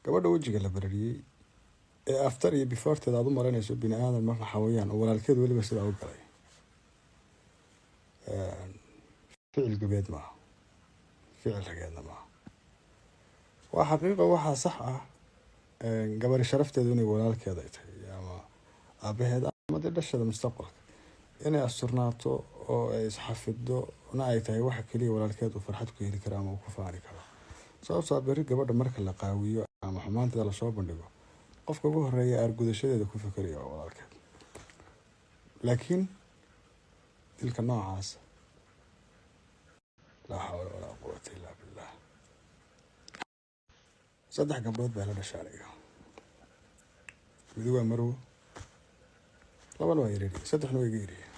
Gabadha wejiga la barariyey ee after iyo beforeteeda aad u maranayso bini aadan marna xawayaan, oo walaalkeed weliba sidaa u galay, ficil gobeed maaha, ficil rageedna maaha. Waa xaqiiqa, waxaa sax ah gabari sharafteedu inay walaalkeeda ay tahay ama aabaheed ama dee dhashada mustaqbalka inay asturnaato oo ay isxafido na ay tahay waxa keliya walaalkeed uu farxad ku heli karo ama uu ku faani karo. Sababtoo ah berri gabadha marka la qaawiyo ama xumaanteeda lasoo bandhigo, qofka ugu horeeya aargudashadeeda ku fekeraya waa walaalkeed. Laakiin dilka noocaas, laa xawla walaa quwata illaa billah. Saddex gabdhood baa la dhashay aniga. Midi waa marwo, labana waa yaryar, saddexna waa iga yaryar.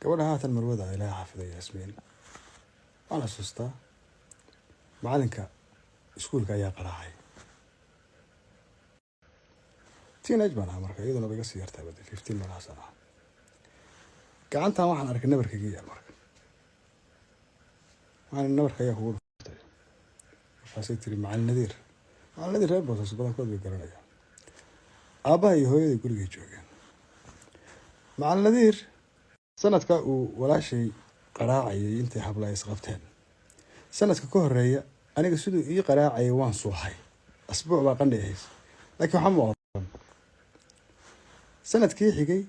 Gabadha haatan marwada, Ilaahay xafiday, Yaasmiin, waan xasuustaa macalinka iskuulka ayaa qaraacay. Teenage baan ahaa marka, iyaduna ba iga sii yartaa bade, 15 meelahaasaan ahaa. Gacantan waxaan arkay nabarka iga yaal. Marka waxaan, "Nabarka ayaa kugu dhuftay?" Markaasay tiri, "Macalin Nadiir." Macalin Nadiir reer Boosaaso badankood bay garanayaan. Aabbaha iyo hooyaday gurigay joogeen. Macalin Nadiir sanadka uu walaashay qaraacayay intay habla isqabteen, sanadka ka horeeya aniga siduu ii qaraacayay waan suuxay, asbuuc baa qandhi ahays, laakiin waxaa ma oran. Sanadkii xigay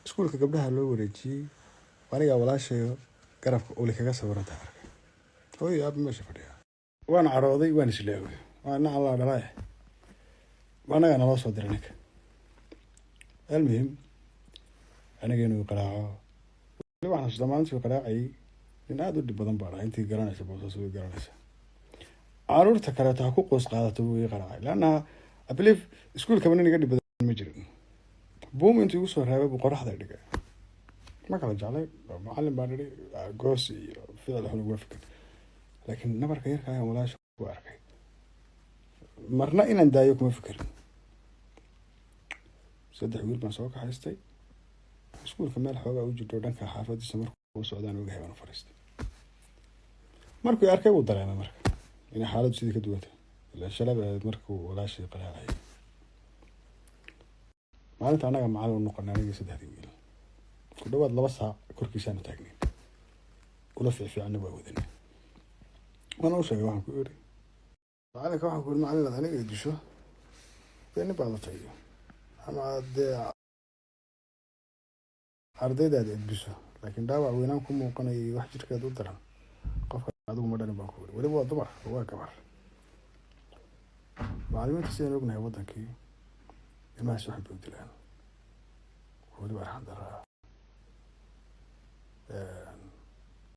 iskuulka gabdhaha loo wareejiyey, anigaa walaashayo garabka uli kaga sawiranta arkay, hooyo aaba meesha fadhiya. Waan carooday, waan islaaway, waa ina Allah dhalay, anagaa naloo soo diray ninka. Almuhim, aniga inuu qaraaco weli waxaan xasuustaa. Maalintii qaraacayay nin aada u dhib badan baan ahay. Intii garanaysa Boosaaso way garanaysa. Caruurta kaleeto ha ku qoos qaadato buu ii qaraacay, leanna I believe iskuulkaba nin iga dhib badan ma jirin. Buum intuu igu soo reebay buu qoraxda dhigay. Ma kala jeclay macallin baan idhi, goos iyo ficil xun uguma fikir, laakiin nabarka yarka ayaan walaasha ku arkay marna inaan daayo kuma fikirin. Saddex wiil baan soo kaxaystay. Iskuulka meel xoogaa u jirto dhanka xaafadiisa markuu socdaan ogahay baan u fariistay. Markuu arkay wuu dareemay marka inay xaaladdu sidii ka duwantay, ilaa shalay bay ahayd markuu walaashii qaraacayay. Maalinta annaga macallin u noqonay, anigii saddexdii wiil, ku dhawaad 2 saac korkiisaanu taagnayn, ula fiicfiicanna waa wadanay. Waana u sheegay, waxaan ku iri macalinka, waxaan ku iri, "Macallin, aad aniga disho dee nin baad u ama aad dee ardaydaada edbiso, laakiin dhaawac weynaan ku muuqanaya iyo wax jirkeed u daran qofka adigu ma dhalin," baan ku iri. Weliba waa dumar, waa gabar. Macallimiinta sidaan ognahay waddankii ilmahaas waxay bay u dilaan, weliba arxan daraa.